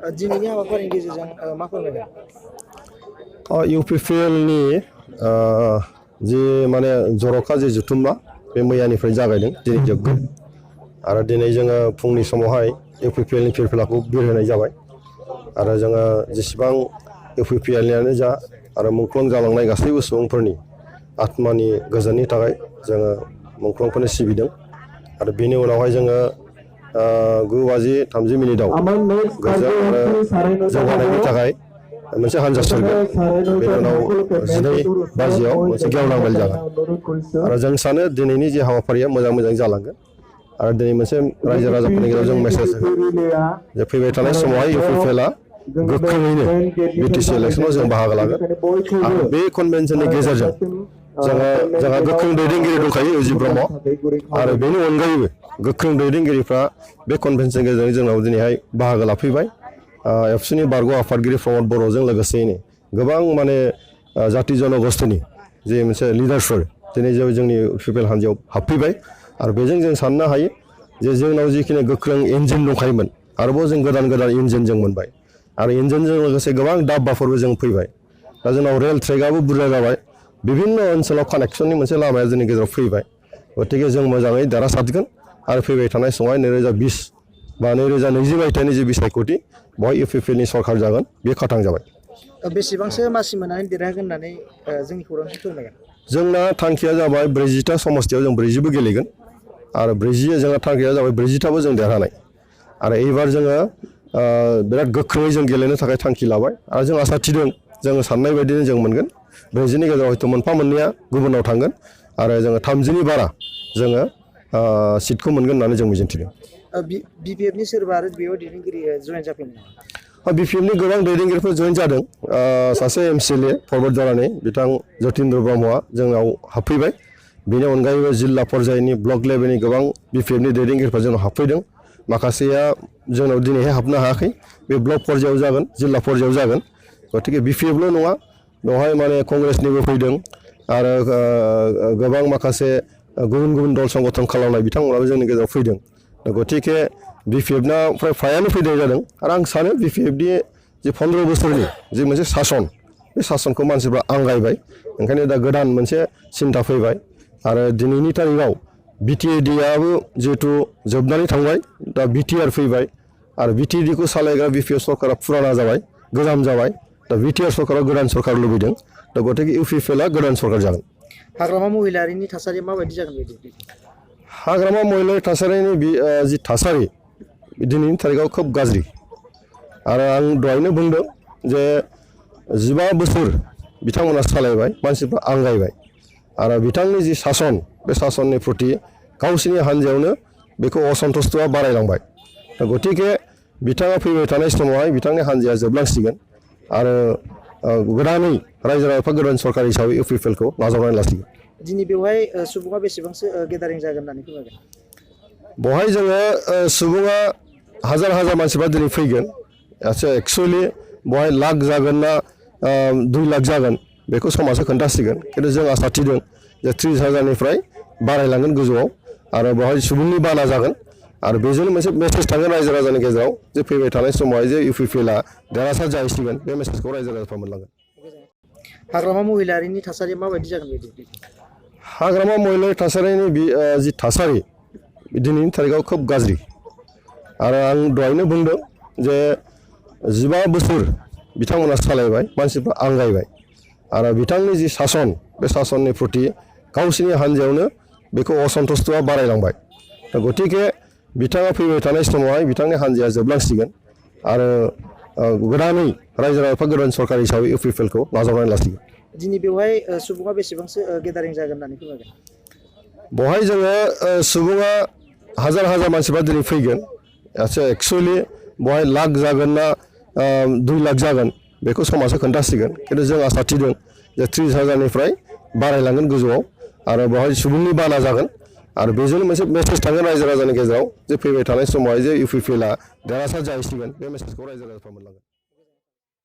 दिनैनि हाबाफारिनि गेजेरजों मा फोरमायगोन? इउपिपिएलनि जि माने जर'खा जि जुथुम्मा बे मैयानिफ्राय जागायदों, दिनै जोबगोन। आरो दिनै जोङो फुंनि समावहाय इउपिपिएलनि फिरफिलाखौ बिरहोनाय जाबाय। आरो जोङो जेसेबां इउपिपिएलनियानो जा आरो मुंख्लं जालांनाय गासैबो सुबुंफोरनि आत्मानि गोजोननि थाखाय जोङो मुंख्लंफोरनो सिबिदों। आरो बेनि उनावहाय जोङो 9:30 गोजोन आरो जौगानायनि थाखाय मोनसे हानजा सोरगोन। बेनि उनाव 12 मोनसे गेवलां मेल जागोन। आरो जों सानो दिनैनि जे हाबाफारिया मोजां जालांगोन। आरो दिनै मोनसे रायजो राजाफोरनि गेजेराव जों मेसेज होगोन जे फैबाय थानाय समावहाय इउपिपिएलआ गोख्रोङैनो बिटिसि इलेक्सनाव जों बाहागो लागोन। आरो बे कनभेनसननि गेजेरजों जोंहा गोख्रों दैदेनगिरि दंखायो इउजि ब्रह्म। आरो बेनि अनगायैबो गोख्रों दैदेनगिरिफ्रा बे कनभेनसननि गेजेरजों जोंनाव दिनैहाय बाहागो लाफैबाय। एबसुनि बारग' आफादगिरि प्रमद बर'जों लोगोसेयैनो गोबां माने जाति जनगोष्ठीनि जे मोनसे लिडार्सफोर दिनै जोंनि इउपिपिएल हान्जायाव हाबफैबाय। आरो बेजों जों साननो हायो जे जोंनाव जिखिनि गोख्रों इन्जिन दंखायोमोन, आरोबाव जों गोदान इन्जिन जों मोनबाय। आरो इन्जिनजों लोगोसे गोबां दाब्बाफोरबो जों फैबाय। दा जोंनाव रेल ट्रेकआबो बुरजा जाबाय। बिभिन्न ओनसोलाव कानेक्सननि मोनसे लामाया जोंनि गेजेराव फैबाय। गतिके जों मोजाङै देरहासारगोन। आरो फैबाय थानाय समावहाय 2020 बा 2020 मायथाइनि जे बिसायख'थि बेवहाय इउपिपिएलनि सरकार जागोन, बेयो खाथां जाबाय। बेसेबांसो मासि मोननानै देरहागोन होननानै जोंनि खौरांखौ फोरमायगोन? जोंना थांखिया जाबाय 40टा समस्तियाव जों 40बो गेलेगोन। आरो 40 जोंना थांखिया जाबाय 40टाबो जों देरहानाय। आरो एबार जोङो बिराद गोख्रोङै जों गेलेनो थाखाय थांखि लाबाय। आरो जों आसा थिदों जोङो साननाय बायदिनो जों मोनगोन। 40नि गेजेराव हयथ' मोनफा मोननैया गुबुनाव थांगोन। आरो जोङो 30नि बारा जोङो सिटखौ मोनगोन होननानै जों मिजिंथिदों। बिपिएफनि सोरबा आरो बेयाव दैदेनगिरि जयेन जाफैनाय नामा? बिपिएफनि गोबां दैदेनगिरिफोर जयेन जादों। सासे एमसिएलए फरवर्ड जानानै बिथां जतिन्द्र ब्रह्मआ जोंनाव हाबफैबाय। बेनि अनगायैबो जिल्ला पर्यायनि ब्लक लेभेलनि गोबां बिपिएफनि दैदेनगिरिफोरा जोंनाव हाबफैदों। माखासेया जोंनाव दिनैहाय हाबनो हायाखै। बे ब्लक पर्यायाव जागोन, जिल्ला पर्यायाव जागोन। गतिके बिपिएफल' नङा, बेवहाय माने कंग्रेसनिबो फैदों। आरो गोबां माखासे गुबुन दल संगठन खालामनाय बिथांमोनाबो जोंनि गेजेराव फैदों। गतिके बिपिएफना फ्रायानो फैनाय जादों। आरो आं सानो बिपिएफनि जे 15 बोसोरनि जे मोनसे सासन, बे सासनखौ मानसिफ्रा आंगायबाय। ओंखायनो दा गोदान मोनसे सिन्था फैबाय। आरो दिनैनि तारिखआव बिटिएडिआबो जिहेथु जोबनानै थांबाय, दा बिटिआर फैबाय। आरो बिटिएडिखौ सालायग्रा बिपिएफ सरकारा फुराना जाबाय, गोजाम जाबाय। दा बिटिआर सरकारा गोदान सरकार लुबैदों। दा गतिके इउपिपिएलआ गोदान सरकार जागोन। हाग्रामा महिलारिनि थासारिया माबायदि जागोन बायदि? हाग्रामा महिलारि थासारिनि जि थासारि दिनैनि तारिखआव खोब गाज्रि। आरो आं दहायनो बुंदों जे 15 बोसोर बिथांमोना सालायबाय, मानसिफ्रा आंगायबाय। आरो बिथांनि जि सासन, बे सासननि प्रति गावसिनि हान्जायावनो बेखौ असन्तुष्टआ बारायलांबाय। दा गतिके बिथाङा फैबाय थानाय समावहाय बिथांनि हान्जाया जोबलांसिगोन। आरो गोदानै रायजो राजाफ्रा गोदान सरकार हिसाबै इउपिपिएलखौ नाजावनानै लासिगोन। दिनै बेवहाय सुबुङा बेसेबांसो गेदारिं जागोन होननानै फोरमायगोन? बेवहाय जोङो सुबुङा हाजार मानसिफ्रा दिनै फैगोन। एक्सुवेलि बेवहाय लाख जागोन ना 2 लाख जागोन बेखौ समाजआ खोन्थासिगोन। खिन्थु जों आसा थिदों जे 30,000निफ्राय बारायलांगोन गोजौआव। आरो बेवहाय सुबुंनि बाना जागोन। आरो बेजोंनो मोनसे मेसेज थांगोन रायजो राजानि गेजेराव जे फैबाय थानाय समावहाय जे इउपिपिएलआ देरहासार जाहैसिगोन। बे मेसेजखौ रायजो राजाफ्रा मोनलांगोन। हाग्रामा महिलारिनि थासारिया माबायदि जागोन बायदि? हाग्रामा महिलारि थासारिनि जि थासारि दिनैनि तारिखआव खोब गाज्रि। आरो आं दहायनो बुंदों जे 15 बोसोर बिथांमोना सालायबाय, मानसिफ्रा आंगायबाय। आरो बिथांनि जि सासन, बे सासननि प्रति गावसिनि हान्जायावनो बेखौ असन्तुष्टआ बारायलांबाय। दा गतिके बिथाङा फैबाय थानाय समावहाय बिथांनि हान्जाया जोबलांसिगोन। आरो गोदानै रायजो राजाफ्रा गोदान सरकार हिसाबै इउपिपिएलखौ नाजावनानै लासिगोन। दिनै बेवहाय सुबुङा बेसेबांसो गेदारिं जागोन होननानै फोरमायगोन? बेवहाय जोङो सुबुङा हाजार मानसिफ्रा दिनै फैगोन। एक्सुवेलि बेवहाय लाख जागोन ना 2 लाख जागोन बेखौ समाजआ खोन्थासिगोन। खिन्थु जों आसा थिदों जे 30,000निफ्राय बारायलांगोन गोजौआव। आरो बेवहाय सुबुंनि बाना जागोन। आरो बेजोंनो मोनसे मेसेज थांगोन रायजो राजानि गेजेराव जे फैबाय थानाय समावहाय जे इउपिपिएलआ देरहासार जाहैसिगोन। बे मेसेजखौ रायजो राजाफ्रा मोनलांगोन।